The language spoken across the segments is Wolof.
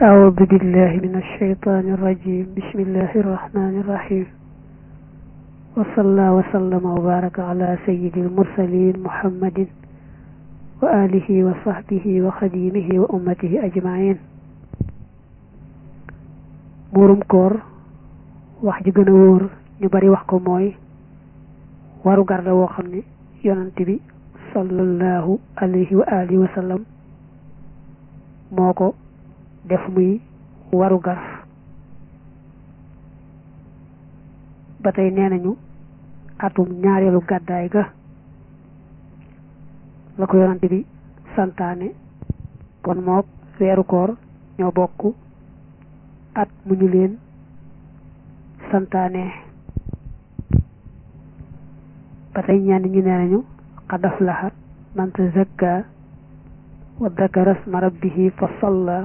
أعوذ بالله من الشيطان الرجيم بسم الله الرحمن الرحيم وصلى وسلم وبارك على سيد المرسلين محمد وآله وصحبه وخديمه وأمته أجمعين muurum koor wax ji gëna wóor ñu bari wax ko mooy waru garda woo xam ne yonent bi sallallahu alayhi wa alihi wa sallam moo ko def muy waru gar ba tey nee nañu atum ñaareelu gàddaay ga la ko yonent bi santaane kon mook weeru koor ñoo bokk at mu ñu leen santaane ba tey ñenn ñi nee nañu qad aflaha man tazakka wa dakara isma rabbihi fa salla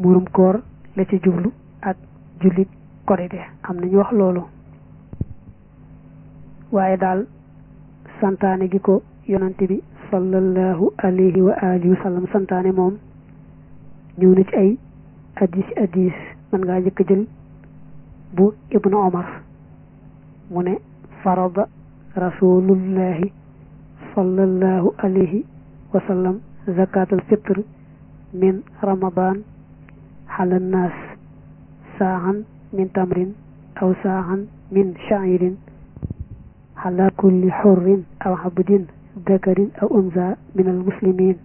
muurum koor la ci jublu ak jullit korite am nañu wax loolu waaye daal santaane gi ko yonante bi sallallahu alayhi wa alihi wa sallam santaane moom ñëw na ci ay hadis man ngaa jëkk jël bu ibnu omar mu ne farada rasulullahi sallallahu alayhi wa sallam zakatul fitr min ramadan ala nnaas saahan min tamrin aw saahan min sha'irin ala kulli hurrin aw abdin dakarin aw unza min almuslimin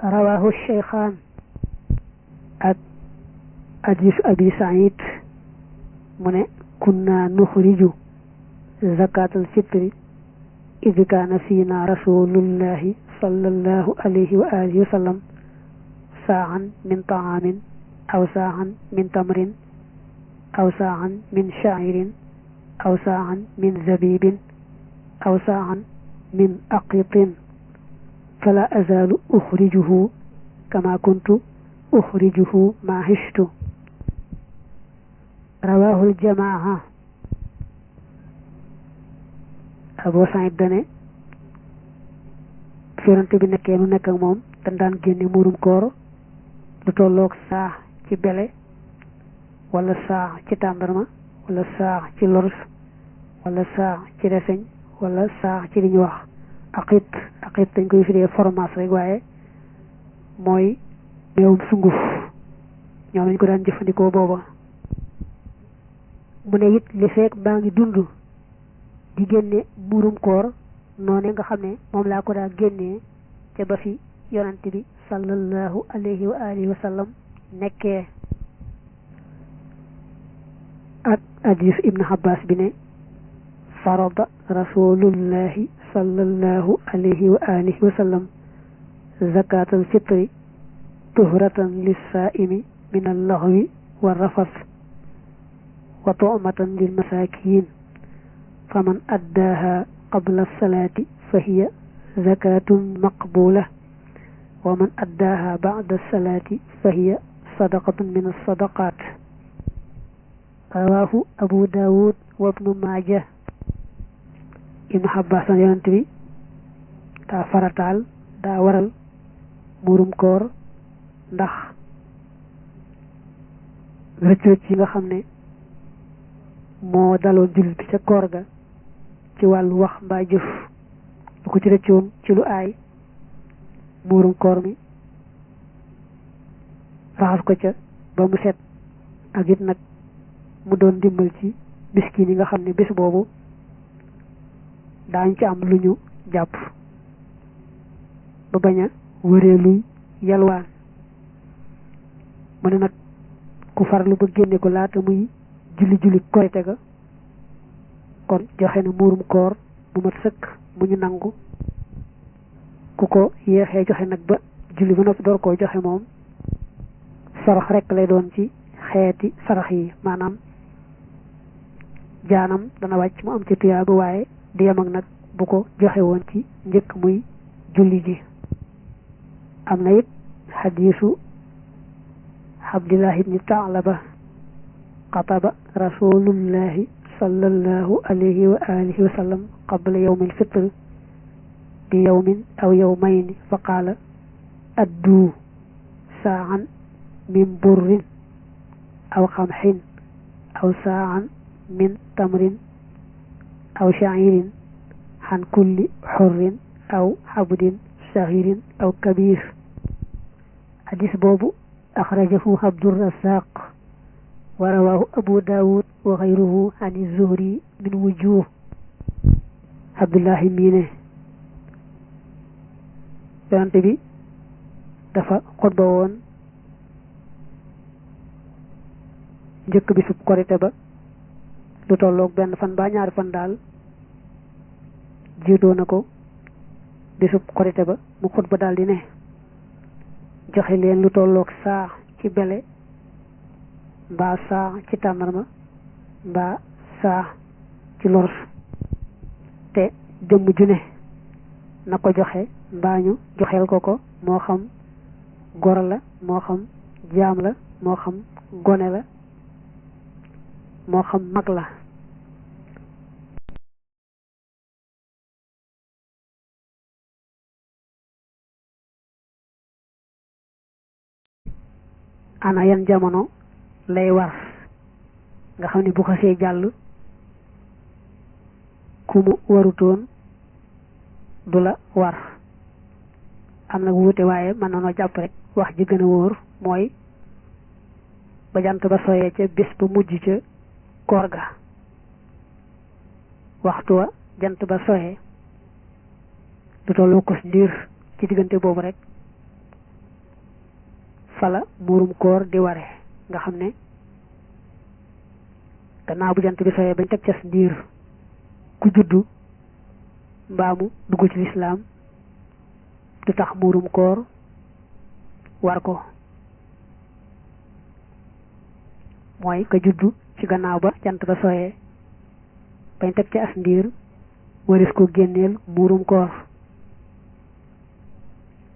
rawahu shaykhan ak hadis abi sa'id mu ne kunna nuxriju zakatul fitri id kaana fiina rasulullahi sallallahu alayhi wa alihi wa sallam saahan min ta'amin aw saahan min tamrin aw saahan min sha'irin aw saahan min zabibin aw saahan min aqitin fala azalu uxrijuhu kama kuntu uxrijuhu ma hishtu rawahul jamaa Abu Saïd dane yonent bi nekkee nu nekk ak moom dañ daan génne muurum koor lu tolloog saa ci bele wala saa ci tàndarma wala saa ci lors wala saa ci reseñ wala saa ci li ñu wax aqit dañ koy firee fromage rek waaye mooy meewum sunguf ñoom lañ ko daan jëfandikoo booba mu ne it li fekk baa ngi dund di génne muurum koor noone nga xam ne moom laa ko daa génnee ca ba fi yonent bi sallallahu alayhi wa alihi wa sallam nekkee ak hadis ibnu abbas bi ne farada rasulullahi sallallahu alayhi wa alihi wa sallam zakatul fitri tuhratan lissaa'imi min allaghwi wa rafas wa tu'matan lil masakin faman addaaha qabla salaati fa hiya zakatun maqbula wa man addaaha ba'da salaati fa hiya sadaqatun min as-sadaqat rawahu abu daawud wa ibnu maaja ibnu abbas yonent bi daa farataal daa waral muurum koor ndax rëcc yi nga xam ne moo daloon jullit bi ca koor ga ci wàllu wax mbaa jëf bu ko ci rëccoon ci lu aay muurum koor mi raxas ko ca ba mu set ak it nag mu doon dimbal ci miskin yi nga xam ne bés boobu daañ ci am lu ñu jàpp ba bañ a wëree luy yalwaan mu ne nag ku farlu ba génne ko laata muy julli korite ga kon joxe na muurum koor bu mat sëkk mu ñu nangu ku ko yéexee joxe nag ba julli ba noppi door koo joxe moom sarax rekk lay doon ci xeeti sarax yi maanaam jaanam dana wàcc mu am ci tuyaaba waaye di yem ak nag bu ko joxe woon ci njëkk muy julli ji am na it xadiisu Abdullah ibni Taalaba xataba rasulullahi sallallahu alayhi wa alihi wa sallam qabla yawmil fitr bi yawmin aw yawmayni fa qaala addu sa'an min burrin aw qamhin aw sa'an min tamrin aw sha'irin han kulli hurrin aw habdin sahirin aw kabir. hadis boobu akhrajahu Abdur Razzaq wa rawahu Abu Dawud wa ghayruhu an az-Zuhri min wujuh. Abdullah mine yonent bi dafa xutba woon njëkk bi sub korite ba lu tolloog benn fan ba ñaari fan daal jiitoo na ko bisub korite ba mu xutba daal di ne joxe leen lu tolloog saa ci bele mbaa saa ci tàndarma mbaa saa ci lors te jëmm ju ne na ko joxe mbaa ñu joxeel ko moo xam gor la moo xam jaam la moo xam gone la moo xam mag la. ana yan jamono lay war nga xam ne bu xasee jàll ku mu warutoon du la war. am na wuute waaye mën nañoo jàpp rek wax ji gën a wóor mooy ba jant ba soyee ca bés ba mujj ca koor ga waxtu wa jant ba soyee lu tolloo ko ndiir ci diggante boobu rek fala muurum koor di ware nga xam ne gannaaw bu jant bi soyee bañ teg ca ndiir ku juddu mbaamu dugg ci lislaam du tax muurum koor war ko. mooy ka juddu ci gannaaw ba jant ba soyee bañ teg ci as ndiir waris ko génneel muurum koor.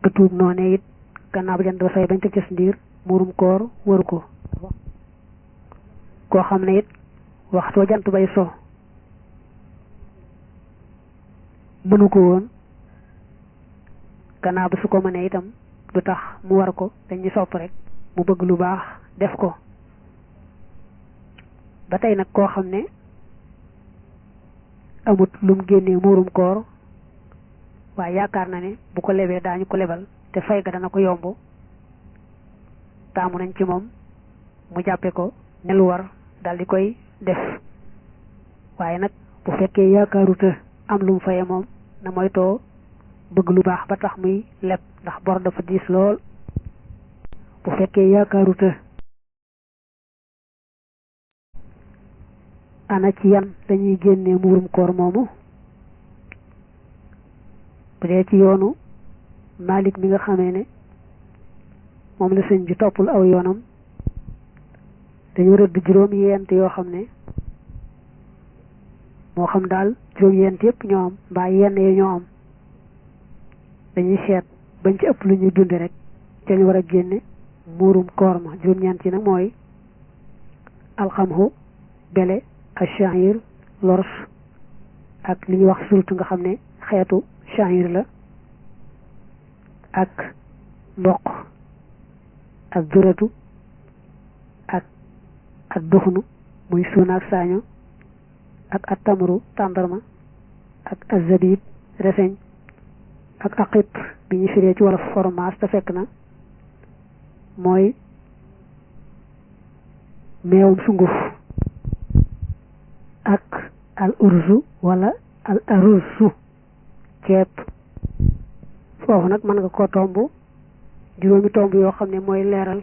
ka tuub noone it gannaaw ba jant ba soyee bañ teg ci as ndiir muurum koor waru ko. koo xam ne it waxtoo jant bay so mënu ko woon gannaaw ba su ko mënee itam du tax mu war ko dañuy sopp rek mu bëgg lu baax def ko. ba tey nag koo xam ne amut lum génnee muurum koor waaye yaakaar na ne bu ko lebee daañu ko lebal te fay ga dana ko yomb taamu nañ ci moom mu jàppe ko ne lu war dal di koy def. waaye nag bu fekkee yaakaaruta am lum faye moom na moytoo bëgg lu baax ba tax muy leb ndax bor dafa diis lool. bu fekkee yaakaaruta ana ci yan dañuy génnee muurum koor moomu. bu dee ci yoonu Malik mi nga xamee ne moom la sëñ bi toppul aw yoonam dañu rëdd juróom-yent yoo xam ne moo xam daal juróom-yent yépp ñoo am mbaa yenn yi ñoo am dañuy seet bañ ci ëpp lu ñuy dunde rek ca ñu war a génne muurum koor ma. juróom-ñeent yi nag mooy alxamhu bele ash-sha'ir lors ak li ñuy wax sult nga xam ne xeetu sha'ir la ak mboq ak duratu ak duxnu muy suuna ak saaño ak attamru tàndarma ak azabib reseñ ak aqit bi ñu firee ci wolof fromage te fekk na mooy meewum sunguf ak al urzu wala al arursu ceeb. foofu nag mën nga ko tomb juróomi tomb yoo xam ne mooy leeral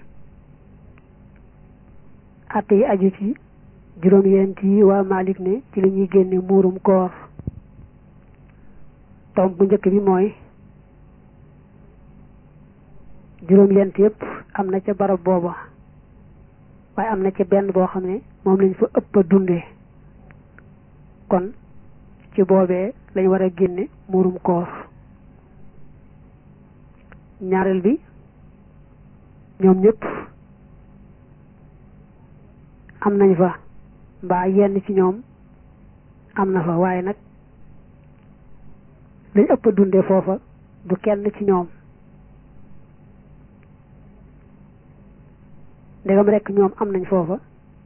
atte yi aju ci juróom-yent yi waa Malik ne ci li ñuy génne muurum koor. tomb bu njëkk bi mooy juróom-yent yépp am na ca barab booba waaye am na ca benn boo xam ne moom lañ fa ëpp a dundee kon ci boobee lañ war a génne muurum koor. ñaareel bi ñoom ñëpp am nañ fa mbaa yenn ci ñoom am na fa waaye nag lañ ëpp a dundee foofa du kenn ci ñoom ndegam rek ñoom am nañ foofa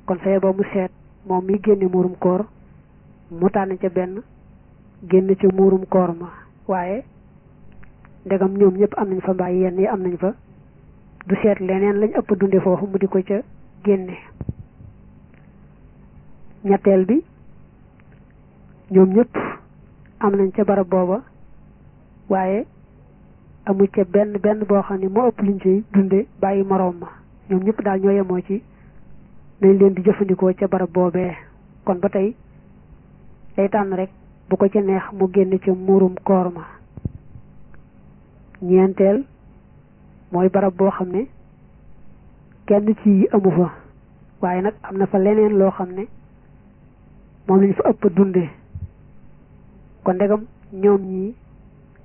kon saye ba mu seet moom mi génne muurum koor mu tànn ca benn génn ca muurum koor ma waaye ndegam ñoom ñëpp am nañ fa mbaa yenn yi am nañ fa du seet leneen lañ ëpp dunde foofu mu di ko ca génne. ñetteel bi ñoom ñëpp am nañ ca barab booba waaye amu ca benn boo xam ne moo ëpp luñ ciy dunde bàyyi moroom ma ñoom ñëpp daal ñoo yemoo ci nañ leen di jëfandikoo ca barab boobee kon ba tey day tànn rek bu ko ca neex mu génn ca muurum koor ma. ñeenteel mooy barab boo xam ne kenn ci amu fa waaye nag am na fa leneen loo xam ne moom lañ fa ëpp dunde kon ndegam ñoom ñii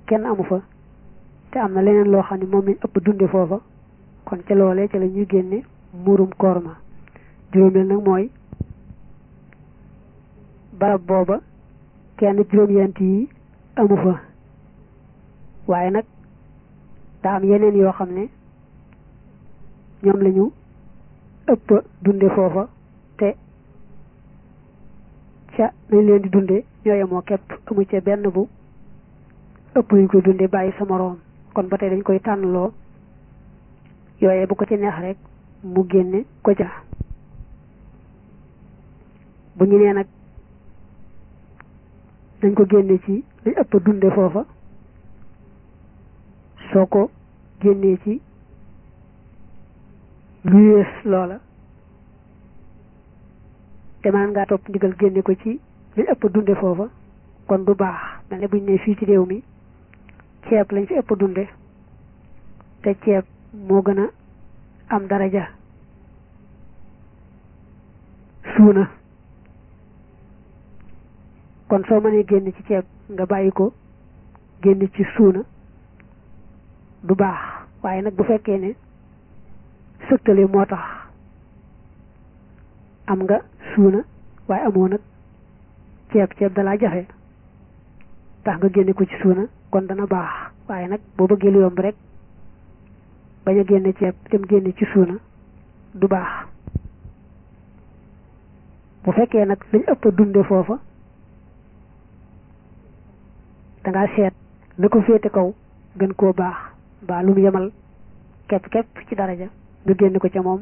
kenn amu fa te am na leneen loo xam ne moom lañ ëpp dunde foofa kon ca loolee ca la ñuy génne muurum koor ma. juróomeel nag mooy barab booba kenn juróom-ñeent yi amu fa waaye nag daa am yeneen yoo xam ne ñoom lañu ëpp dunde foofa te ca nañ leen di dunde ñoo yemoo képp amu ca benn bu ëpp yu ko dunde bàyyi sa moroom kon ba tey dañ koy tànnloo yooye bu ko ci neex rek mu génne ko ca. bu ñu nee nag dañ ko génne ci lañ ëpp dunde foofa soo ko génnee ci lu yées loola te man ngaa topp ndigal génne ko ci lañ ëpp dunde foofa kon du baax mel ne buñ ne fii ci réew mi ceeb lañ fi ëpp dunde te ceeb moo gën a am daraja suuna kon soo mënee génn ci ceeb nga bàyyi ko génn ci suuna du baax waaye nag bu fekkee ne sëktale moo tax am nga suuna waaye amoo nag ceeb dalaa jafe tax nga génne ko ci suuna kon dana baax waaye nag boo bëggee lu yomb rek bañ a génne ceeb dem génne ci suuna du baax. bu fekkee nag lañ ëpp dunde foofa dangaa seet la ko féete kaw gën koo baax mbaa lu mu yemal képp ci daraja nga génne ko ca moom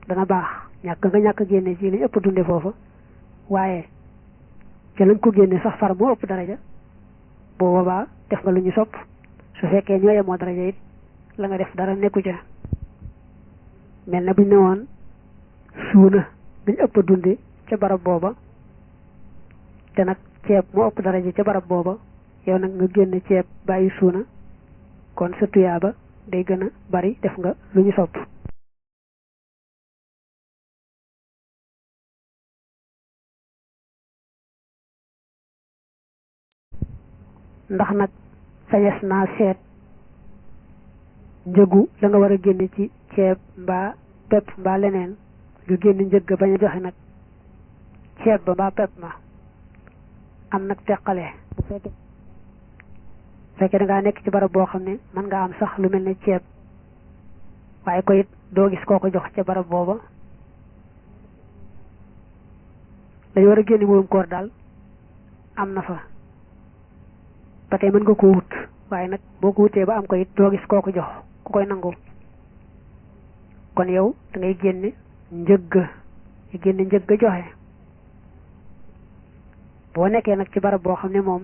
dana baax ñàkk génne ci lañ ëpp dunde foofa waaye ca lañ ko génne sax far moo ëpp daraja boo boobaa def nga lu ñu sopp su fekkee ñoo yemoo daraja it la nga def dara nekku ca mel na buñ ne woon suuna dañ ëpp dunde ca barab booba te nag ceeb moo ëpp daraja ca barab booba yow nag nga génn ceeb bàyyi suuna kon sa tuyaaba day gën a bari def nga lu ñu sopp. ndax nag sañes naa seet njëgu la nga war a génne ci ceeb mbaa pepp mbaa leneen nga génn njëg ga bañ a joxe nag ceeb ba mbaa pepp ma am nag teqale bu fekkee da ngaa nekk ci barab boo xam ne mën ngaa am sax lu mel ne ceeb waaye ko it doo gis koo ko jox ca barab booba dañu war a génne muurum koor daal am na fa ba tey mën nga ko wut waaye nag boo ko wutee ba am ko it doo gis koo ko jox ku koy nangu kon yow da ngay génne njëgg joxe boo nekkee nag ci barab boo xam ne moom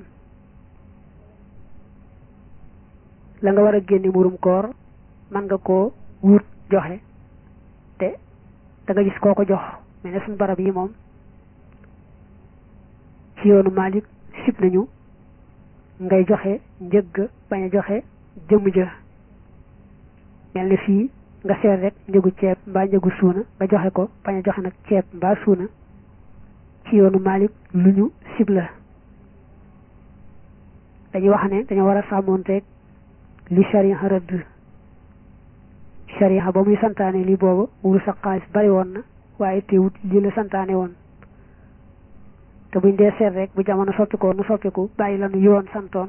la nga war a génne muurum koor mën nga koo wut joxe te da nga gis koo ko jox mais ne suñu barab yi moom ci yoonu Maalik sib nañu ngay joxe njëgg bañ a joxe jëmm ja mel ni fii nga seet rek njëgu ceeb mbaa njëgu suuna nga joxe ko bañ a joxe nag ceeb mbaa suuna ci yoonu Maalik lu ñu sib la dañuy wax ne dañoo war a sàmmoonteeg li shariha rëdd shariha ba muy santaane li booba wurus ak xaalis bari woon na waaye teewut lii la santaane woon te buñ dee seet rek bu jamono soppikoo nu soppiku bàyyi la nu yoon santoon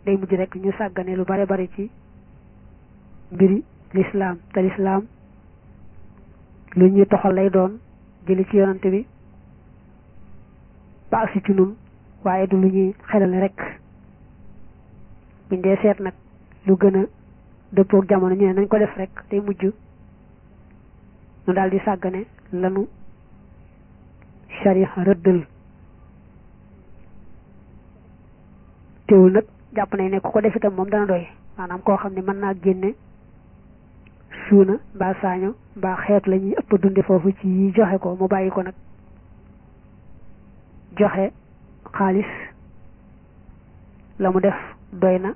day mujj rek ñu sàggane lu bare bari ci mbiri lislaam te lislaam lu ñuy toxal lay doon jëli ci yonante bi ba agsi ci nun waaye du lu ñuy xelale rek buñ dee seet nag lu gën a dëppook jamono ñu ne nañ ko def rek tey mujj nu daal di sàggane lanu sharia rëddal teewul nag jàpp nañ ne ku ko def itam moom dana doy maanaam koo xam ne mën naa génne suuna mbaa saaño mbaa xeet la ñuy ëpp dunde foofu ci joxe ko mu bàyyi ko nag joxe xaalis la mu def doy na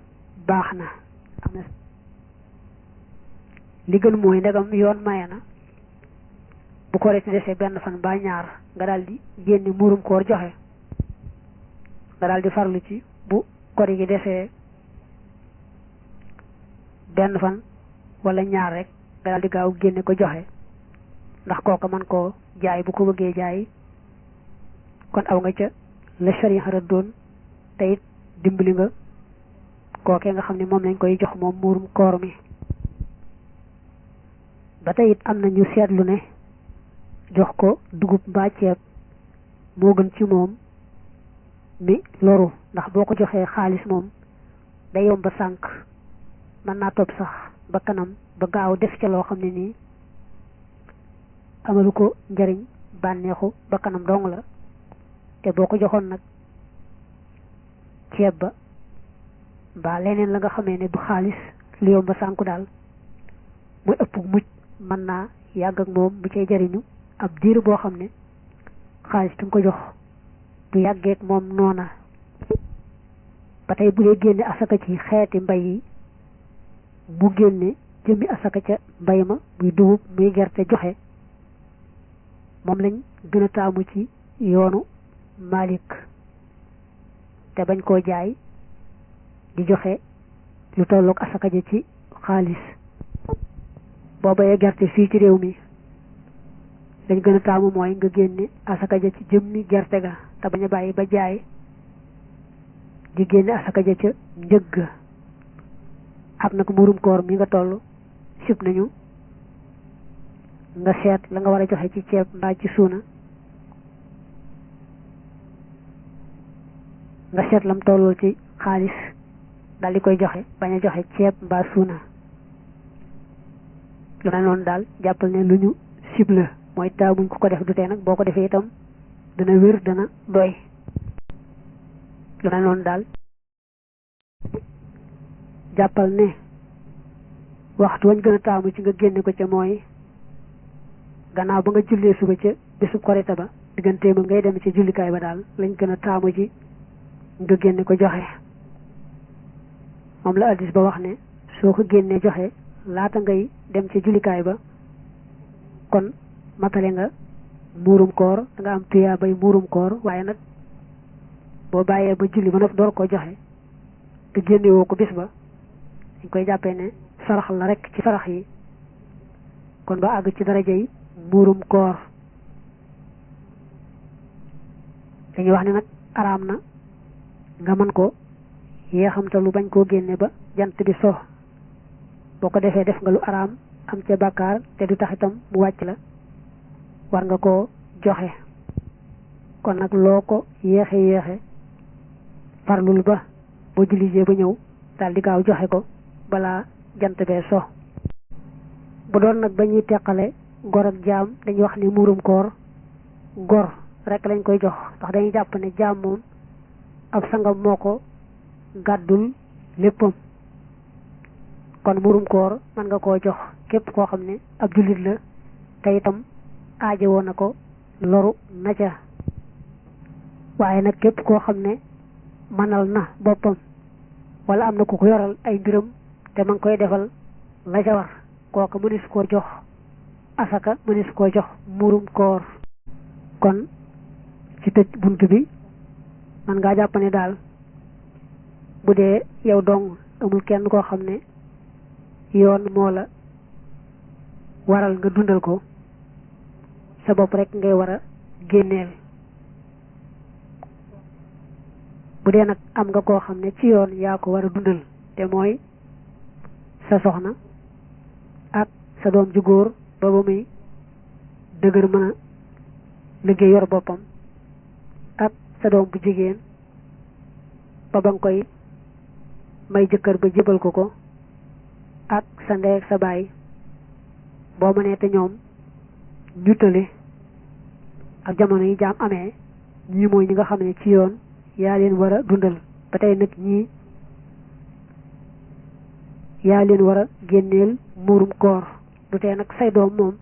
baax na am na li gën mooy ndegam yoon maye na bu ko reti desee benn fan ba ñaar nga daal di génne muurum koor joxe nga daal di farlu ci bu kori gi desee benn fan wala ñaar rek nga daal di gaaw génne ko joxe ndax kooka mën koo jaay bu ko bëggee jaay kon aw nga ca la sharia rëddoon te it dimbali nga kookee nga xam ne moom lañ koy jox moom muurum koor mi ba tey it am na ñu seetlu ne jox ko dugub mbaa ceeb moo gën ci moom mi loru ndax boo ko joxee xaalis moom day yomb ba sànq mën naa topp sax ba kanam ba gaaw def ca loo xam ne nii amalu ko njariñ bànneexu ba kanam dong la te boo ko joxoon nag ceeb ba mbaa leneen la nga xamee ne du xaalis lu yomb ba sànku daal muy ëpp mucc mën naa yàgg ak moom bu cay jariñu ab diir boo xam ne xaalis bi nga ko jox du yàggeek moom noona ba tey bu dee génne asaka ci xeeti mbay yi mu génne jëmmi asaka ca mbay ma muy dugub muy gerte joxe moom lañ gën a taamu ci yoonu Malik te bañ koo jaay di joxe lu tollook asaka ja ci xaalis boo bayee gerte fii ci réew mi lañ gën a taamu mooy nga génne asaka ja ci jëmmi gerte ga te bañ a bàyyi ba jaay di génne asaka ja ca njëgg ak nag muurum koor mi nga toll sib nañu nga seet la nga war a joxe ci ceeb mbaa ci suuna nga seet lam tolloo ci xaalis daal di koy joxe bañ a joxe ceeb mbaa suuna lu mel noonu daal jàppal ne lu ñu sib la mooy taamuñ ko def du tee nag boo ko defee itam dana wér dana doy lu mel noonu daal jàppal ne waxtu wañ gën a taamu ci nga génne ko ca mooy gannaaw ba nga jullee suba ca bésub korite ba diggantee ma ngay dem ci jullikaay ba daal lañ gën a taamu ci nga génne ko joxe moom la addis ba wax ne soo ko génnee joxe laata ngay dem ci jullikaay ba kon matale nga muurum koor da nga am tuyaa bay muurum koor waaye nag boo bàyyee ba julli ba nag door koo joxe te génne woo ko bis ba dañ koy jàppee ne sarax la rek ci sarax yi kon ba àgg ci daraja yi muurum koor dañuy wax ne nag araam na nga mën ko yeexamta lu bañ koo génne ba jant bi so boo ko defee def nga lu araam am ca bàkkaar te du tax itam mu wàcc la war nga koo joxe kon nag loo ko yéexe farlul ba boo jullijee ba ñëw daal di gaaw joxe ko balaa jant bee so bu doon nag ba ñuy teqale gor ak jaam dañuy wax ni muurum koor gor rek lañ koy jox ndax dañuy jàpp ne jaam moom ab sangam moo ko gàddul léppam kon muurum koor mën nga koo jox képp koo xam ne ab jullit la te itam aaje woon na ko loru na ca waaye nag képp koo xam ne mënal na boppam wala am na ku ko yoral ay mbiram te ma ngi koy defal la ca war kooka mënees koo jox asaka mënees koo jox muurum koor kon ci tëj bunt bi man ngaa jàpp ne daal bu dee yow dong amul kenn koo xam ne yoon moo la waral nga dundal ko sa bopp rek ngay war a génneel bu dee nag am nga koo xam ne ci yoon yaa ko war a dundal te mooy sa soxna ak sa doom ju góor ba muy dëgër mën a liggéey yor boppam ak sa doom bu jigéen ba nga koy may jëkkër ba jébal ko ak sa ndey ak sa baay boo mënee te ñoom ñu tële ak jamono yi jaam amee ñii mooy ñi nga xam ne ci yoon yaa leen war a dundal ba tey nag ñii yaa leen war a génneel muurum koor du tee nag say doom moom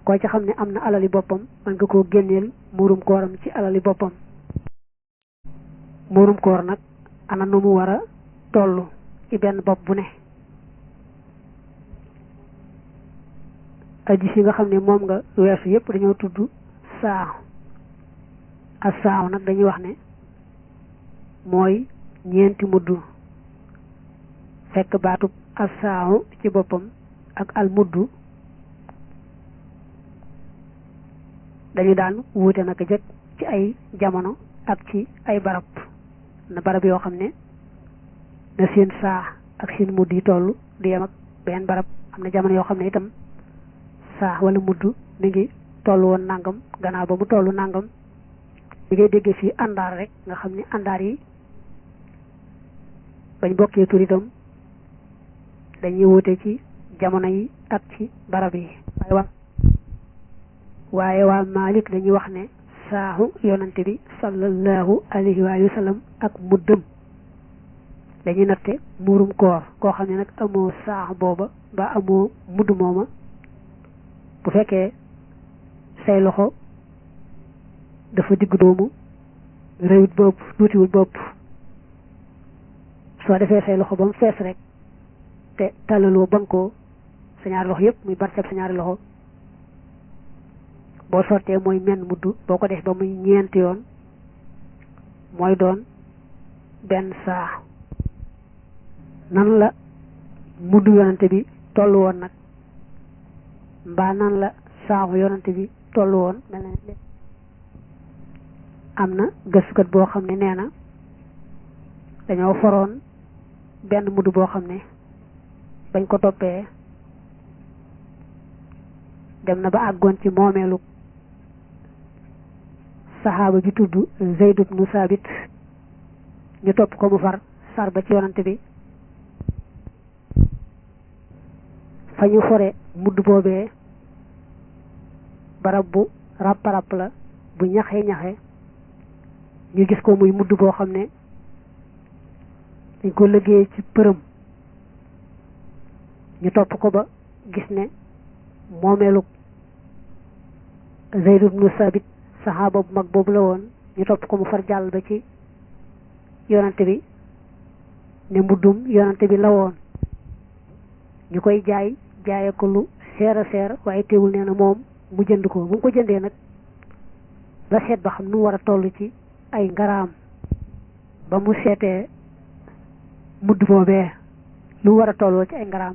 koo ci xam ne am na alali boppam mën nga koo génneel muurum kooram ci alali boppam. muurum koor nag ana nu mu war a toll ci benn bopp bu ne. aji si nga xam ne moom nga weesu yépp dañoo tudd saaw ak saaw nag dañuy wax ne mooy ñeenti mudd fekk baatub ak saaw ci boppam ak al mudd dañu daan wuute naka jëkk ci ay jamono ak ci ay barab na barab yoo xam ne na seen saa ak seen mudd yi toll di yem ak benn barab am na jamono yoo xam ne itam saa wala mudd mi ngi toll woon nangam gannaaw ba mu toll nangam li ngay déggee fii àndaar rek nga xam ne àndaar yi bañ bokkee tur itam dañuy wuute ci jamono yi ak ci barab yi waaye waa Maalik dañuy wax ne saaxu yonante bi sallallahu alayhi wa sallam ak muddam dañuy natte muurum koor koo xam ne nag amoo saax booba ba amoo mudd mooma bu fekkee say loxo dafa digg doomu réewut bopp tuutiwul bopp soo defee say loxo ba mu fees rek te tàllaloo bankoo sa ñaari loxo yépp muy barkeb sa ñaari loxo boo sottee mooy menn mudd boo ko def ba muy ñeenti yoon mooy doon benn saa. nan la mudd yonante bi tollu woon nag mbaa nan la saaxu yonante bi tollu woon mel na ne am na gëstukat boo xam ne nee na dañoo foroon benn mudd boo xam ne bañ ko toppee dem na ba àggoon ci moomeelu saxaaba ji tudd Zayd ibnu Saabit ñu topp ko mu far sar ba ci yonante bi fa ñu fore mudd boobee barab bu ràpp-ràpp la bu ñaxe-ñaxe ñu gis ko muy mudd boo xam ne dañ ko liggéey ci përëm ñu topp ko ba gis ne moomeelu Zayd ibnu Saabit saxaaba bu mag boobu la woon ñu topp ko mu far jàll ba ci yonante bi ne muddum yonante bi la woon ñu koy jaaye ko lu seer a seer waaye teewul nee na moom mu jënd ko bu mu ko jëndee nag ba seet ba xam nu mu war a toll ci ay ngaraam ba mu seetee mudd boobee lu mu war a tolloo ci ay ngaraam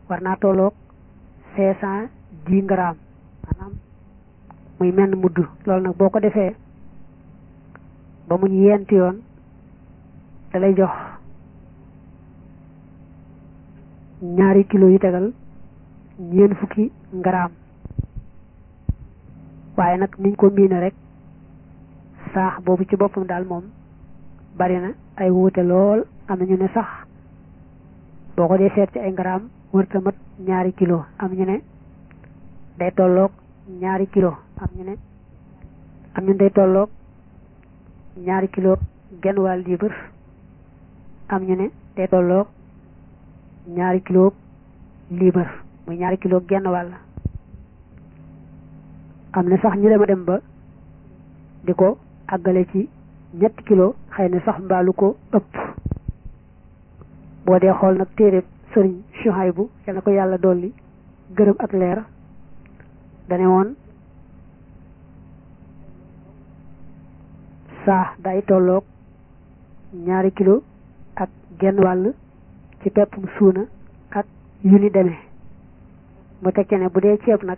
war naa tolloog 510 ngaraam maanaam muy menn mudd loolu nag boo ko defee ba mu ñeenti yoon da lay jox 2 kilo yu tegal 40 ngaraam waaye nag niñ ko miine rek saax boobu ci boppam daal moom bari na ay wuute lool am na ñu ne sax boo ko dee seet ci ay ngaraam wërta mat 2 kilo am ñu ne day tolloog 2 kilo am ñu day tolloog 2 kilo genn wàll libre am ñu ne day tolloog 2 kilo libre muy 2 kilo genn wàll am na sax ñu dem ba di ko àggale ci 3 kilo xëy na sax mbaalu ko ëpp boo dee xool nag téere sëriñ Suhaybu yal na ko yàlla dolli gërëm ak leer dane woon saa day tolloog 2 kilo ak genn wàll ci peppum suuna ak yu ni demee mu tekke ne bu dee ceeb nag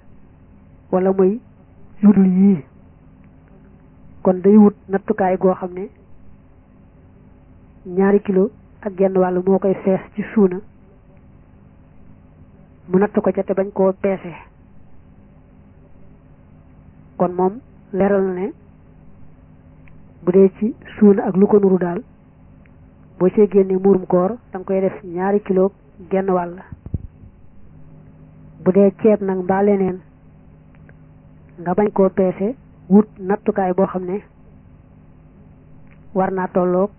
wala muy yudul yii kon day wut nattukaay goo xam ne 2 kilo ak genn wàll moo koy fees ci suuna mu natt ko ca te bañ koo peese kon moom leeral na ne bu dee ci suuna ak lu ko nuru daal boo see génnee muurum koor da nga koy def 2 kilo genn wàll. bu dee ceeb nag mbaa leneen nga bañ koo peese wut nattukaay boo xam ne war naa tolloog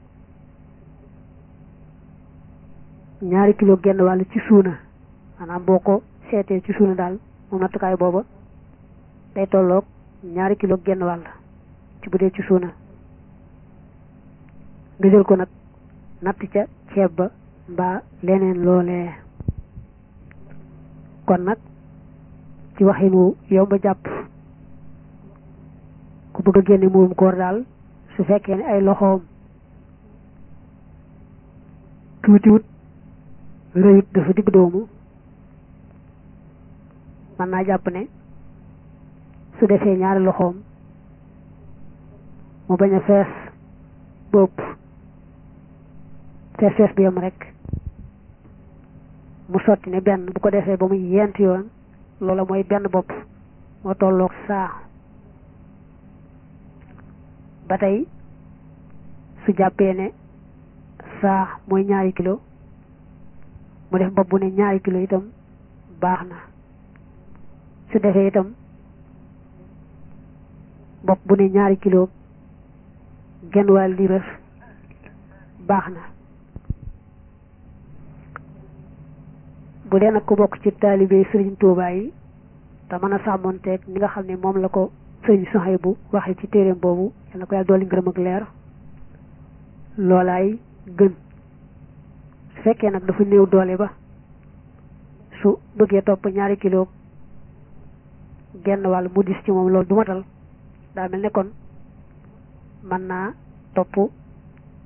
2 kilo genn wàll ci suuna maanaam boo ko seetee ci suuna daal moom nattukaay booba day tolloog 2 kilo genn wàll ci bu dee ci suuna nga jël ko nag natt ca ceeb ba mbaa leneen loolee. kon nag ci waxin wu yomb a jàpp ku bëgg a génne muurum koor daal su fekkee ne ay loxoom tuutiwut rëyut dafa digg doomu mën naa jàpp ne su defee 2 loxoom mu bañ a fees bopp fees bi yam rek mu sotti ne benn bu ko defee ba muy 4 yoon loola mooy benn bopp moo tolloog saa. ba tey su jàppee ne saa mooy 2 kilo mu def bopp bu ne 2 kilo itam baax na. su defee itam bopp bu ne 2 kilo genn wàll liibar baax na. bu dee nag ku bokk ci taalibe Sëriñ Tuubaa yi te mën a sàmmonteeg ni nga xam ne moom la ko Sëriñ Suhaybu waxee ci téeréem boobu yal na ko yàlla dolli ngërëm ak leer loolaay gën. su fekkee nag dafa néew doole ba su bëggee topp 2 kilo genn wàll mu dis ci moom loolu du matal daa mel ne kon mën naa topp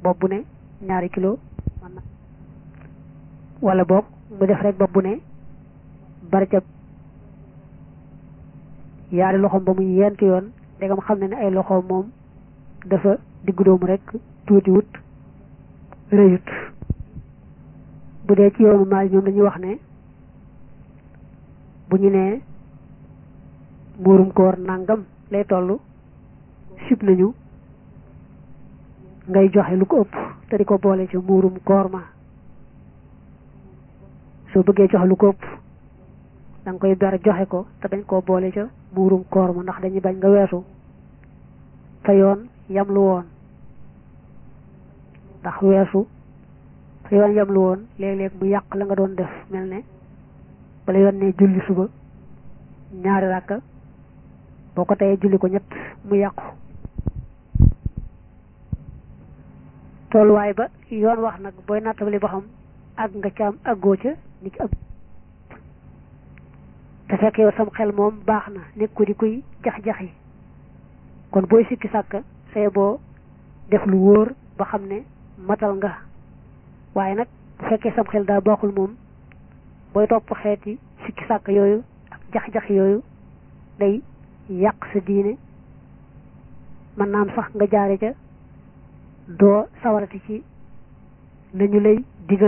bopp bu ne 2 kilo mën na wala boog mu def rek bopp bu ne bari ca 2 loxoom ba muy 4 yoon ndegam xam ne ay loxoom moom dafa diggu doomu rek tuuti wut rëyut. bu dee ci yoonu maal ñoom dañuy wax ne bu ñu nee muurum koor nangam lay toll sib nañu ngay joxe lu ko ëpp te di ko boole ci muurum koor ma. soo bëggee joxe lu ko ëpp da nga koy ber joxe ko te dañ koo boole ca muurum koor ma ndax dañuy bañ nga weesu fa yoon yam lu woon ndax weesu fa yoon yam lu woon léeg-léeg mu yàq la nga doon def mel ne bala yoon ne julli suba 2 rakka boo ko teyee julli ko 3 mu yàqu. tolluwaay ba yoon wax nag booy nattabali ba xam àgg nga caam àggoo ca ni ki te fekk yow sam xel moom baax na nekku di kuy jax-jaxi kon booy sikki sàkka say boo def lu wóor ba xam ne matal nga. waaye nag bu fekkee sam xel daa baaxul moom booy topp xeeti sikki sàkk yooyu ak jax-jaxi yooyu day yàq sa diine mën naa am sax nga jaare ca doo sawarati ci lañu lay digal